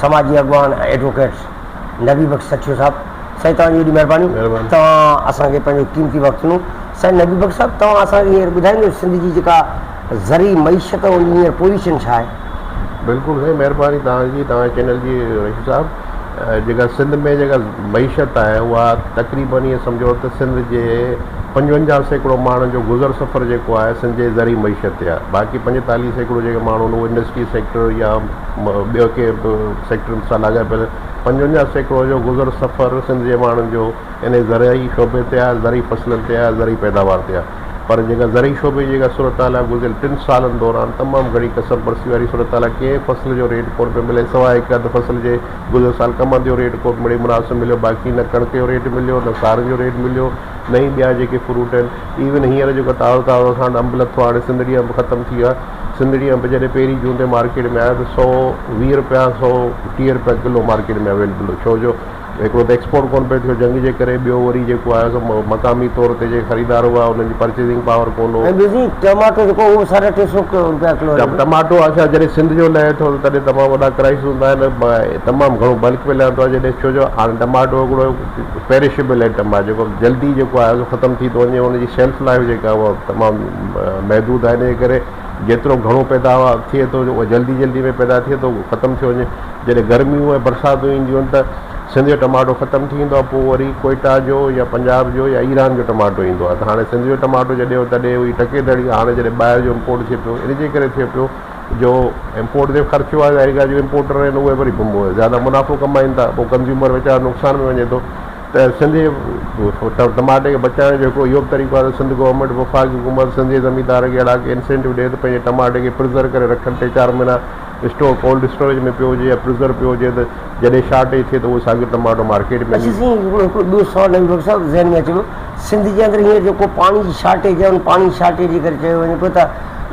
سماجي اڳواڻ ايڊووڪيٽ نبي بخش سٺيو صاحب. سائين توهان جي وڏي مهرباني توهان اسان کي پنهنجو قيمتي وقت ڏنو. سائين نبي بخش صاحب توهان اسان کي هينئر ٻڌائيندو سنڌ جي جيڪا زرعي معيشت ان جي هينئر پوزيشن ڇا آهي؟ بلڪل سائين مهرباني توهان جي توهان جي چينل جي رشيد صاحب جيڪا سنڌ ۾ جيڪا معيشت آهي اها تقريبن ائين سمجهو ته سنڌ جي 55% ماڻهن جو گذر سفر جيڪو آهي سنڌ جي زرعي معيشت تي آهي باقي 45% جيڪي ماڻهو آهن اهي انڊسٽري سيڪٽر يا ٻيو ڪنهن به سيڪٽر سان لاڳاپيل 55% جو گذر سفر سنڌ جي ماڻهن جو انهي زرعي شعبي تي آهي زرعي فصلن تي آهي زرعي پيداوار تي آهي پر جيڪا زرعي شعبي جي جيڪا صورتحال آهي گذريل ٽن سالن دوران تمام گهڻي ڪسمپرسي واري صورتحال آهي ڪنهن فصل جو ريٽ ڪونه پيو ملي سواء هڪ اڌ فصل جي گذريل سال ڪمند جو ريٽ ڪو مڙئي مناسب مليو باقي نه ڪڻڪ جو ريٽ مليو نه سارن جو ريٽ مليو نه ئي ٻيا جيڪي فروٽ آهن ايون هينئر جيڪو تازو تازو اسان وٽ انب لٿو آهي هاڻي سنڌڙي انب ختم ٿي ويو آهي سنڌڙي انب جڏهن پهرين جون تي مارڪيٽ ۾ آيو ته 120 رپيا 130 رپيا ڪلو مارڪيٽ ۾ اويليبل هو ڇو جو هڪڙو ته ايڪسپورٽ ڪونه پئي ٿيو جنگ جي ڪري ٻيو وري جيڪو آهي سو مقامي طور تي جيڪي خريدار هئا انهن جي پرچيزنگ پاور ڪونه هو. ۽ ٻيو سائين ٽماٽو جيڪو اهو به ساڍا ٽي سو روپيا ڪلو هلي پيو. ٽماٽو اڇا جڏهن سنڌ جو لهي ٿو ته تڏهن تمام وڏا ڪرائسز هوندا آهن تمام گهڻو بلڪ ۾ لهندو آهي جڏهن ڇو جو هاڻي ٽماٽو هڪڙو پيرشبل آئٽم آهي جيڪو جلدي جيڪو آهي سو ختم ٿي ٿو وڃي ان جي شيلف لائف جيڪا اها تمام محدود آهي ان جي ڪري جيترو گهڻو پيداوار ٿئي ٿو اهو جلدي جلدي ۾ پيدا ٿئي ٿو اهو ختم ٿيو وڃي. جڏهن گرميون ۽ برساتون اينديون آهن ته سنڌ جو ٽماٽو ختم ٿي ويندو آهي پوء وري ڪوئيٽا جو يا پنجاب جو يا ايران جو ٽماٽو ايندو آهي ته هاڻي سنڌ جو ٽماٽو جڏهن هو تڏهن هئي ٽڪي ڌڙي هاڻي جڏهن ٻاهر جو امپورٽ ٿئي پيو ان جي ڪري ٿئي پيو جو امپورٽ تي خرچو آهي ظاهري ڳالهه جو امپورٽر آهن اهي وري زياده منافعو ڪمائين ٿا پوء ڪنزيومر ويچارو نقصان ۾ وڃي ٿو ته سنڌ جي ٽماٽي کي بچائڻ جو هڪڙو اهو به طريقو آهي ته سنڌ گورنمينٽ وفاقي حڪومت سنڌ جي زميندار کي اهڙا ڪي انسينٽو ڏئي ته پنهنجي ٽماٽي کي پرزرو ڪري رکن ٽي چار مهينا اسٽور ڪولڊ اسٽوريج ۾ پيو هجي يا پرزرو پيو هجي ته جڏهن شارٽيج ٿئي ته اهو ساڳيو ٽماٽو مارڪيٽ ۾ اچي سائين هڪڙو ٻيو سوال نبي بخش صاحب ذهن ۾ اچي پيو سنڌ جي اندر هينئر جيڪو پاڻي جي شارٽيج آهي ان پاڻي جي شارٽيج جي ڪري چيو وڃي پيو ته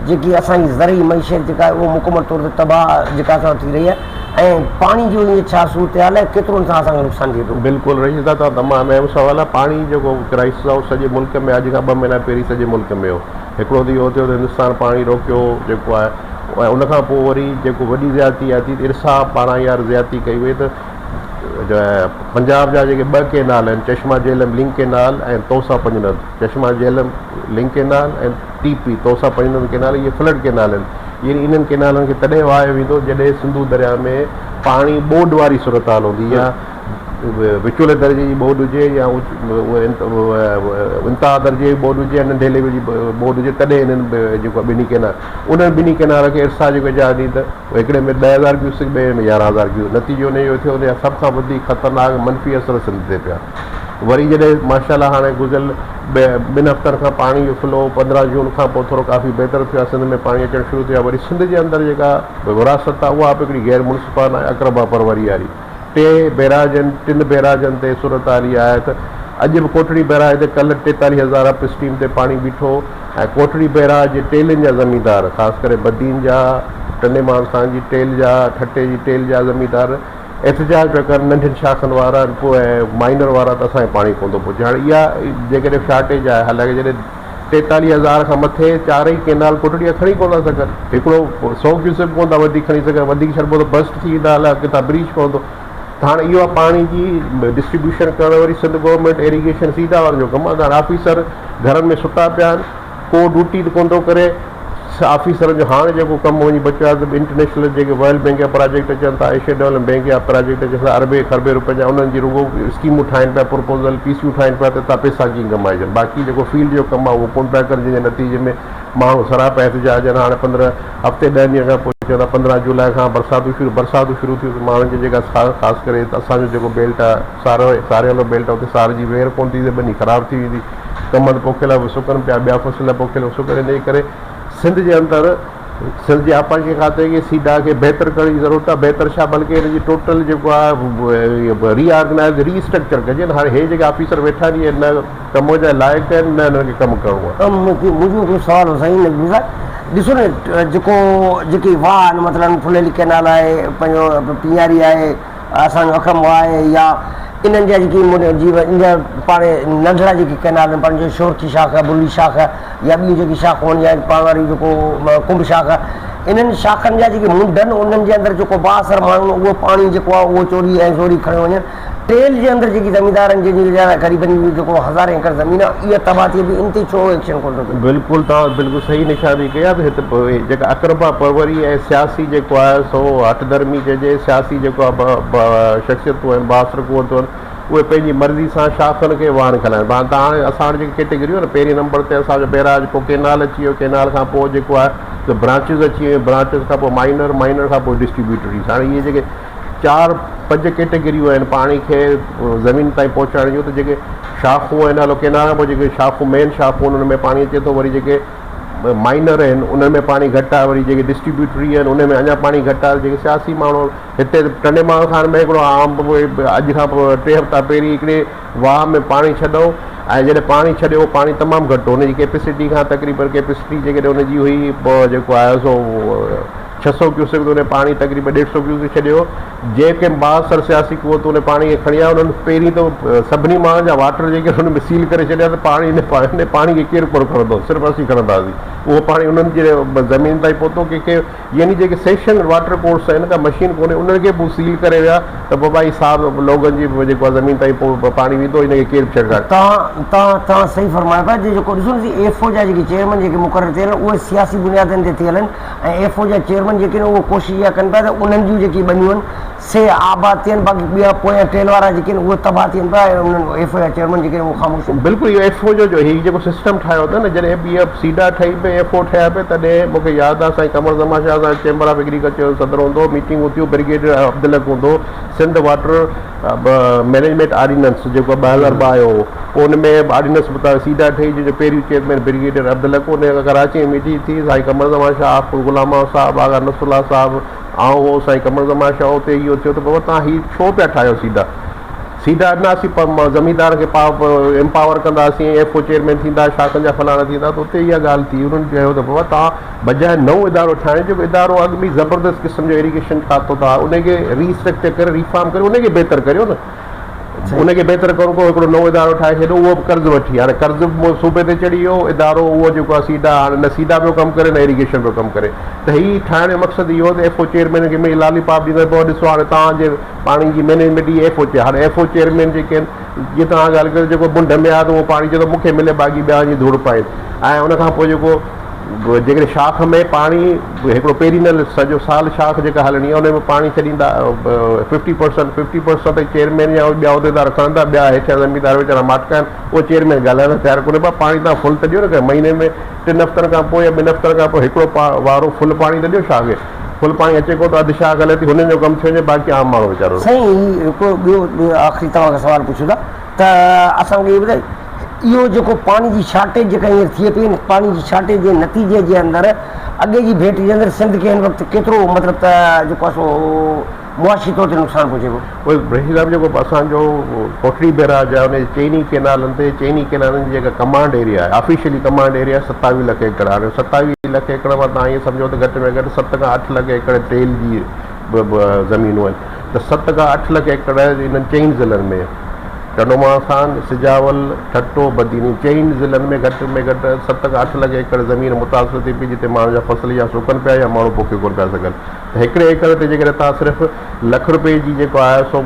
جيڪي اسان جي زرعي معيشت جيڪا آهي اهو مڪمل طور تي تباهه جيڪا اسان ٿي رهي آهي ۽ پاڻي جو هينئر ڇا صورتحال آهي ڪيترو ان سان اسان کي نقصان ٿئي ٿو؟ بلڪل رشيد صاحب توهان تمام اهم سوال آهي پاڻي جيڪو ڪرائسس آهي اهو سڄي ملڪ ۾ اڄ کان ٻه مهينا پهرين سڄي ملڪ ۾ هو هڪڙو ته اهو ٿيو ته هندستان پاڻي روڪيو جيڪو آهي ۽ ان کان پوء وري جيڪو وڏي زيادتي اها ٿي ته ارسا پاران اها زيادتي ڪئي وئي ته پنجاب جا جيڪي ٻه ڪينال آهن چشما جهلم لنڪ ڪينال ۽ تونسا پنجند چشما جهلم لنڪ ڪينال ۽ ٽي پي تونسا پنجند ڪينال اهي فلڊ ڪينال آهن يعني انهن ڪينالن کي تڏهن وهايو ويندو جڏهن سنڌو درياء ۾ پاڻي ٻوڏ واري صورتحال هوندي يا وچولي درجي جي ٻوڏ هجي يا انتها درجي جي ٻوڏ هجي يا ننڍي ليول جي ٻوڏ هجي تڏهن انهن جيڪو آهي ٻنهي ڪينال انهن ٻنهي ڪينال کي ارسا جيڪو اجازت ڏني ته هڪڙي ۾ 10,000 ڪيوسڪ ٻئي ۾ 11,000 ڪيوسڪ نتيجو ان جو ٿيو ته سڀ کان وڌيڪ خطرناڪ منفي اثر سنڌ تي پيا. وري جڏهن ماشاء الله هاڻي گذريل ٻن هفتن کان پاڻي جو فلو 15 جون کان پوء ٿورو ڪافي بهتر ٿيو آهي سنڌ ۾ پاڻي اچڻ شروع ٿيو آهي وري سنڌ جي اندر جيڪا وراثت آهي اها به هڪڙي غير منصفانه آهي اقربا پروري واري ٽي بئراجن ٽن بئراجن تي صورتحال اها آهي ته اڄ به ڪوٽڙي بئراج تي ڪلهه 43,000 اپ اسٽريم تي پاڻي بيٺو ۽ ڪوٽڙي بئراج جي ٽيلن جا زميندار خاص ڪري بدين جا ٽنڊي محمد خان جي ٽيل جا ٺٽي جي ٽيل جا زميندار احتجاج پيا ڪن ننڍين شاخن وارا پوء مائنر وارا ته اسان کي پاڻي ڪونه ٿو پهچي هاڻي اها جيڪڏهن شارٽيج آهي حالانڪه جڏهن 43,000 کان مٿي چارئي ڪينال ڪوٽڙي جا کڻي ڪونه ٿا سگهن هڪڙو سو ڪيوسڪ به ڪونه ٿا وڌيڪ کڻي سگهن وڌيڪ ڇڏبو ته برسٽ ٿي ويندا الاء ڪٿان بريچ پوندو ته هاڻي اهو آهي پاڻي جي ڊسٽريبيوشن ڪرڻ وري سنڌ گورنمينٽ ايريگيشن سيڊا وارن جو ڪم آهي ته هاڻي آفيسر گهرن ۾ ستا پيا آهن ڪو ڊيوٽي ته ڪونه ٿو ڪري آفيسرن جو هاڻ جيڪو ڪم وڃي بچيو آهي ته انٽرنيشنل جيڪي ورلڊ بينڪ جا پراجيڪٽ اچن ٿا ايشين ڊولپمينٽ بينڪ جا پراجيڪٽ اچن ٿا اربين کربين روپين جا انهن جي رڳو اسڪيمون ٺاهين پيا پروپوزل پي سيون ٺاهين پيا ته اتان پئسا ڪيئن ڪمائجن باقي جيڪو فيلڊ جو ڪم آهي اهو ڪونه پيا ڪن جنهن جي نتيجي ۾ ماڻهو سراپا احتجاج آهن هاڻي 15 هفتي ڏهن ڏينهن کان پوء چون ٿا 15 جولاء کان برساتون شروع برساتون شروع ٿيون ته ماڻهن کي جيڪا خاص ڪري اسان جو جيڪو بيلٽ آهي سارو ساريالو بيلٽ آهي اتي سار جي وير ڪونه ٿي ٿئي ٻني خراب ٿي ويندي ڪمند پوکيل به سڪن پيا، ٻيا فصل پوکيل به سڪن، انهيء ڪري سنڌ جي اندر سنڌ جي آبپاشي کاتي کي سيڊا کي بهتر ڪرڻ جي ضرورت آهي، بهتر ڇا بلڪه ان جي ٽوٽل جيڪو آهي ري آرگنائيز ري اسٽرڪچر ڪجي هاڻي هي جيڪي آفيسر ويٺا آهن اهي نه ڪم جا لائق آهن نه انهن کي ڪم ڪرڻو آهي. منهنجو هڪڙو سوال هو سائين نجم صاحب ڏسو نه جيڪو جيڪي واهه آهن مثلاً ڦليلي ڪئنال آهي پنهنجو پيناري آهي اسان جو اکم واهه آهي يا انهن جا جيڪي جي جا پاڻ ننڍڙا جيڪي ڪئنال آهن پنهنجو شورٿي شاخ بلي شاخ يا ٻيون جيڪي شاخون آهن يا پاڻ واري جيڪو ڪنڀ شاخ انهن شاخن جا جيڪي منڍ آهن انهن جي اندر جيڪو بااثر ماڻهو آهن اهو پاڻي جيڪو آهي اهو چوري ۽ زوري کڻيو وڃن. ٽيل جي اندر جيڪي زميندارن جي ويچارا غريبن جي جيڪو هزارين ايڪڙ زمين آهي اها تباهه ٿئي پئي ان تي ڇو ايڪشن ڪونه ٿو ٿئي؟ بلڪل توهان بلڪل صحيح نشاندهي ڪئي آهي ته هت جيڪا اقربا پروري ۽ سياسي جيڪو آهي سو هٺ ڌرمي چئجي سياسي جيڪو آهي شخصيتون آهن بااثر قوتون آهن اهي پنهنجي مرضي سان شاخن کي واهن کي هلائن پيا ته هاڻي اسان وٽ جيڪي ڪيٽيگريون آهن پهرين نمبر تي اسان جو بئراج پوء ڪينال اچي ويو ڪينال کان پوء جيڪو آهي ته برانچز اچي ويون برانچز کان پوء مائنر مائنر کان پوء ڊسٽريبيوٽريز هاڻي اهي جيڪي چار پنج ڪيٽيگريون آهن پاڻي کي زمين تائين پهچائڻ جون ته جيڪي شاخون آهن هلو ڪينال کان پوء جيڪي شاخون مين شاخون آهن ان ۾ پاڻي اچي ٿو وري جيڪي مائنر آهن انهن ۾ پاڻي گهٽ آهي وري جيڪي ڊسٽريبيوٽري آهن ان ۾ اڃا پاڻي گهٽ آهي جيڪي سياسي ماڻهو هتي ٽنڊي ماڻو خان ۾ هڪڙو عام اڄ کان 3 هفتا پهرين هڪڙي واهه ۾ پاڻي ڇڏيو ۽ جڏهن پاڻي ڇڏيو پاڻي تمام گهٽ هو ان جي ڪيپيسٽي کان تقريبن ڪيپيسٽي جيڪڏهن ان جي هئي جيڪو آهي سو 600 ڪيوسڪ ته ان پاڻي تقريبن 150 ڪيوسڪ ڇڏيو جيڪي بااثر سياسي قوتون ان پاڻي کي کڻي آيا انهن پهرين ته سڀني ماڻهن جا واٽر جيڪي ان ۾ سيل ڪري ڇڏيا ته پاڻي ان پاڻي کي ڪير ڪونه کڻندو صرف اسين کڻنداسين اهو پاڻي انهن جي زمين تائين پهتو ڪنهن کي يعني جيڪي سيشن واٽر ڪورس آهن ڪا مشين ڪونهي انهن کي به سيل ڪري ويا ته بابا هي صاحب لوگن جي جيڪو آهي زمين تائين پوء پاڻي ويندو ان کي ڪير به ڇڙڪائي توهان توهان توهان صحيح فرمايو پيا جي جيڪو ڏسو نه سي ايف او جا جيڪي چيئرمين جيڪي مقرر ٿيل آهن اهي سياسي بنيادن تي ٿيل آهن ۽ ايف او جا چيئرمين جيڪي آهن اهي ڪوشش اها ڪن پيا ته انهن جون جيڪي ٻنيون آهن سي آباد ٿين باقي ٻيا پويان ٽيل وارا جيڪي آهن اهي تباهه ٿين پيا ۽ انهن ايف او جا چيئرمين جيڪي آهن اهي خاموش آهن. بلڪل اهو ايف او جو جو هي جيڪو سسٽم ٺاهيو اٿن نه جڏهن به اها سيڊا ٺهي پئي ايف او ٺهيا پئي تڏهن مون کي ياد آهي سائين قمر زمان شاهه صاحب چيمبر آف ايگريڪلچر جو صدر هوندو هو ميٽنگون ٿيون برگيڊيئر عبدالحق هوندو هو سنڌ واٽر مئنيجمينٽ آرڊيننس جيڪو 2002 آيو هو پوء ان ۾ آرڊيننس مطابق سيڊا ٺهي جنهن جو پهريون چيئرمين برگيڊيئر عبدالحق هو ان کان ڪراچي ۾ ميٽنگ ٿي سائين قمر زمان شاهه غلام محمد صاحب آغا نصرالله صاحب آئون هو سائين قمر زمان شاهه اتي اهو ٿيو ته بابا توهان هي ڇو پيا ٺاهيو سيڊا سيڊا ڏناسين پر زميندار کي امپاور ڪنداسين ايف او چيئرمين ٿيندا شاخن جا فلاڻا ٿيندا ته اتي اها ڳالهه ٿي انهن چيو ته بابا توهان بجاء نئون ادارو ٺاهڻ جيڪو ادارو اڳ ۾ زبردست قسم جو ايريگيشن کاتو ته آهي ان کي ري اسٽرڪچر ڪري ريفارم ڪري ان کي بهتر ڪريو نه ان کي بهتر ڪرڻو ڪو هڪڙو نئون ادارو ٺاهي ڇڏيو اهو به قرض وٺي هاڻي قرض به صوبي تي چڙهي ويو ادارو اهو جيڪو آهي سيڊا هاڻي نه سيڊا پيو ڪم ڪري نه ايريگيشن پيو ڪم ڪري ته هي ٺاهڻ جو مقصد اهو ته ايف او چيئرمين کي مڙئي لالي پاپ ڏيندا پوء ڏسو هاڻي توهان جي پاڻي جي مئنيجمينٽ هي ايف او چيئر هاڻي ايف او چيئرمين جيڪي آهن جيئن توهان ڳالهه ڪيو جيڪو منڍ ۾ آهي ته اهو پاڻي چوندو مون کي ملي باقي ٻيا وڃي ڌوڙ پائين ۽ ان کان پوء جيڪو جيڪڏهن شاخ ۾ پاڻي هڪڙو پيرينل سڄو سال شاخ جيڪا هلڻي آهي ان ۾ پاڻي ڇڏيندا ففٽي پرسنٽ ففٽي پرسنٽ تائين چيئرمين يا ٻيا عهديدار کڻندا ٻيا هيٺيان زميندار ويچارا ماٽڪا آهن اهو چيئرمين ڳالهائڻ لاء تيار ڪونهي پر پاڻي توهان فل ته ڏيو نه مهيني ۾ 3 هفتن کان پوء يا 2 هفتن کان پوء هڪڙو وارو فل پاڻي ته ڏيو شاخ کي فل پاڻي اچي ڪونه ٿو اڌ شاخ هلي ٿي هنن جو ڪم ٿيو وڃي باقي عام ماڻهو ويچارو سائين هڪڙو ٻيو آخري توهان کان سوال پڇون ٿا ته اسان کي اهو ٻڌايو اهو جيڪو پاڻي جي شارٽيج جيڪا هينئر ٿئي پئي ان پاڻي جي شارٽيج جي نتيجي جي اندر اڳي جي ڀيٽ جي اندر سنڌ کي هن وقت ڪيترو مطلب ته جيڪو آهي سو معاشي طور تي نقصان پهچي پيو. اهي رشيد صاحب جيڪو اسان جو ڪوٽڙي بئراج آهي ان جي چئني ڪينالن تي چئني ڪينالن جي جيڪا ڪمانڊ ايريا آهي آفيشلي ڪمانڊ ايريا 27 لک ايڪڙ آهي 27 لک ايڪڙ مان توهان ائين سمجهو ته گهٽ ۾ گهٽ 7 کان 8 لک ايڪڙ تيل جي زمينون آهن ته 7 کان 8 لک ايڪڙ انهن چئن ضلعن ۾ ٽنڊو محمد خان، سجاول، ٺٽو، بدين انهن چئن ضلعن ۾ گهٽ ۾ گهٽ 7 کان 8 لک ايڪڙ زمين متاثر ٿي پئي جتي ماڻهن جا فصل يا سڪن پيا يا ماڻهو پوکي ڪونه پيا سگهن ته هڪڙي ايڪڙ تي جيڪڏهن توهان صرف لک روپئي جي جيڪو آهي سو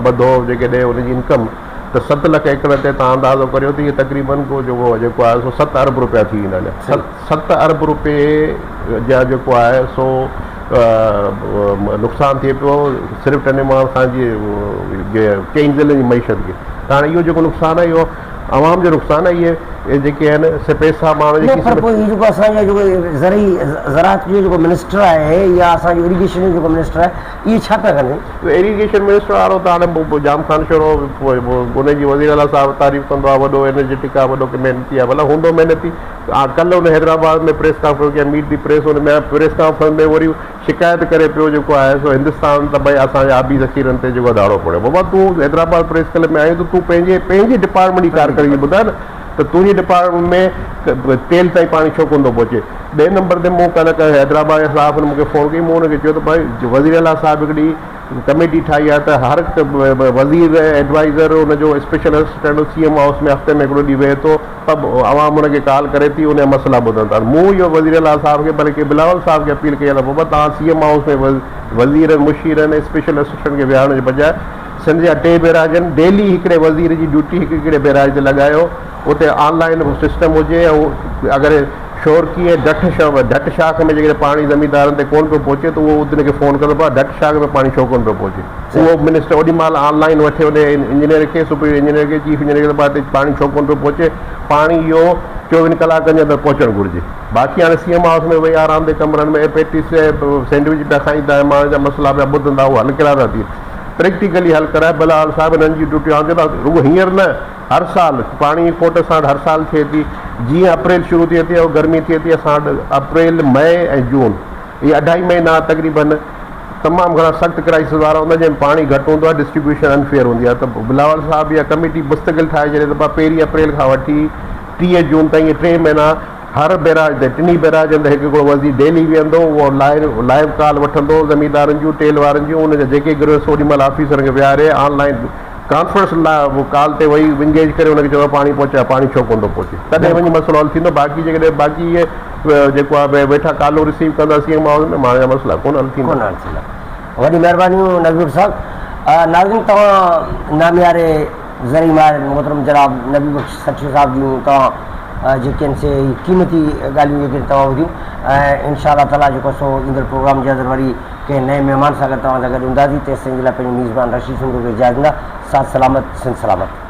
ٻڌو جيڪڏهن ان جي انڪم ته 7 لک ايڪڙ تي توهان اندازو ڪريو ته اهي تقريبن ڪو جيڪو آهي سو 7 ارب روپيا ٿي ويندا 7 ارب روپئي جا جيڪو آهي سو نقصان ٿئي پيو صرف ٽنڊي محمد خان جي چئن ضلعن جي معيشت کي ته هاڻي اهو جيڪو نقصان آهي اهو عوام جو نقصان آهي اهي جيڪي آهن سي پئسا ماڻهن جي نه پر پوء هي جيڪو اسان جو جيڪو زرعي زراعت جو جيڪو منسٽر آهي يا اسان جو اريگيشن جو جيڪو منسٽر آهي اهي ڇا پيا ڪن؟ اريگيشن منسٽر وارو ته هاڻي ڄام خان شورو ان جي وزير اعليٰ صاحب تعريف ڪندو آهي وڏو انرجيٽڪ آهي وڏو محنتي آهي ڀلا هوندو محنتي ڪلهه ان حيدرآباد ۾ پريس ڪانفرنس ڪئي ميٽ the press in ۾ press conference ۾ وري شڪايت ڪري پيو جيڪو آهي سو هندستان ته ڀئي اسان جي آبي ذخيرن تي جيڪو ڌاڙو پڙيو بابا تون حيدرآباد پريس ڪلب ۾ آيو ته تون پنهنجي پنهنجي ڊپارٽمينٽ جي ڪارڪردگي ٻڌاء نه ته تنهنجي ڊپارٽمينٽ ۾ تيل تائين پاڻي ڇو ڪونه ٿو پهچي ٻئي نمبر تي مون ڪلهه حيدرآباد جي صحافين مون کي فون ڪئي مون ان کي چيو ته ڀائي وزير اعليٰ صاحب هڪڙي ڪميٽي ٺاهي آهي ته هر هڪ وزير ايڊوائيزر ان جو special assistant C M house ۾ هفتي ۾ هڪڙو ڏينهن ويهي ٿو ته عوام ان کي ڪال ڪري ٿي ان جا مسئلا ٻڌن ٿا مون اهو وزير اعليٰ صاحب کي بلڪه بلاول صاحب کي اپيل ڪئي آهي ته بابا توهان سي ايم هائوس ۾ وزيرن مشيرن اسپيشل اسسٽنٽ کي ويهارڻ جي بجاء سنڌ جا ٽي بيراج آهن ڊيلي هڪڙي وزير جي ڊيوٽي هڪ هڪڙي بيراج تي لڳايو اتي آن لائن سسٽم هجي ۽ اگر شورڪي ۽ ڍٺ ڍٽ شاخ ۾ جيڪڏهن پاڻي زميندارن تي ڪونه پيو پهچي ته اهو ان کي فون ڪندو ڀاء ڍٽ شاخ ۾ پاڻي ڇو ڪونه پيو پهچي اهو منسٽر اوڏي مهل آن لائن وٺي ان انجنيئر کي سپريئر انجنيئر کي چيف انجنيئر کي ته ڀاء هتي پاڻي ڇو ڪونه پيو پهچي پاڻي اهو چوويهن ڪلاڪن جي اندر پهچڻ گهرجي باقي هاڻي سي ايم هائوس ۾ ويهي آرام the ڪمرن ۾ پيٽيس ۽ سينڊوچ پيا کائيندا ۽ ماڻهن جا مسئلا پيا ٻڌندا اهو حل ڪهڙا ٿا ٿين پريڪٽيڪلي حل ڪرائي بلاول صاحب انهن جي ڊيوٽي آئون چوندو آهيان رڳو هينئر نه هر سال پاڻي جي کوٽ اسان وٽ هر سال ٿئي ٿي. جيئن اپريل شروع ٿئي ٿي ۽ گرمي ٿئي ٿي اسان وٽ اپريل، مئي ۽ جون اهي اڍائي مهينا تقريبن تمام گهڻا سخت ڪرائسز وارا هوندا آهن جنهن ۾ پاڻي گهٽ هوندو آهي ڊسٽريبيوشن انفيئر هوندي آهي ته بلاول صاحب اها ڪميٽي مستقل ٺاهي ڇڏي ته پهرين اپريل کان وٺي 30 جون تائين اهي ٽي مهينا هر بيراج تي ٽنهي بيراجن تي هڪ هڪڙو وزير ڊيلي ويهندو اهو لائيو لائيو ڪال وٺندو زميندارن جون ٽيل وارن جون ان جا جيڪي گريونس اوڏي مهل آفيسرن کي ويهاري آن لائين ڪانفرنس لاء ڪال تي ويهي انگيج ڪري ان کي چوندو پاڻي پهچاء پاڻي ڇو ڪونه ٿو پهچي تڏهن وڃي مسئلو حل ٿيندو باقي جيڪڏهن باقي اهي جيڪو آهي ويٺا ڪالون رسيو ڪندا سي ايم هائوس ۾ ماڻهن جا مسئلا ڪونه حل ٿيندا. ڪونه حل ٿيندا. وڏي مهربانيون نبي بخش صاحب. ناظرين توهان نامياري زرعي ماهر محترم جناب نبي بخش سٺيو صاحب جون توهان جيڪي آهن سي قيمتي ڳالهيون جيڪي توهان ٻڌيون ۽ انشاء الله تعالي جيڪو سو ايندڙ پروگرام جي اندر وري ڪنهن نئين مهمان سان گڏ توهان سان گڏ هونداسين تيستائين جي لاء پنهنجي ميزبان رشيد سومرو کي اجازت ڏيندا. ساٿ سلامت سنڌ سلامت.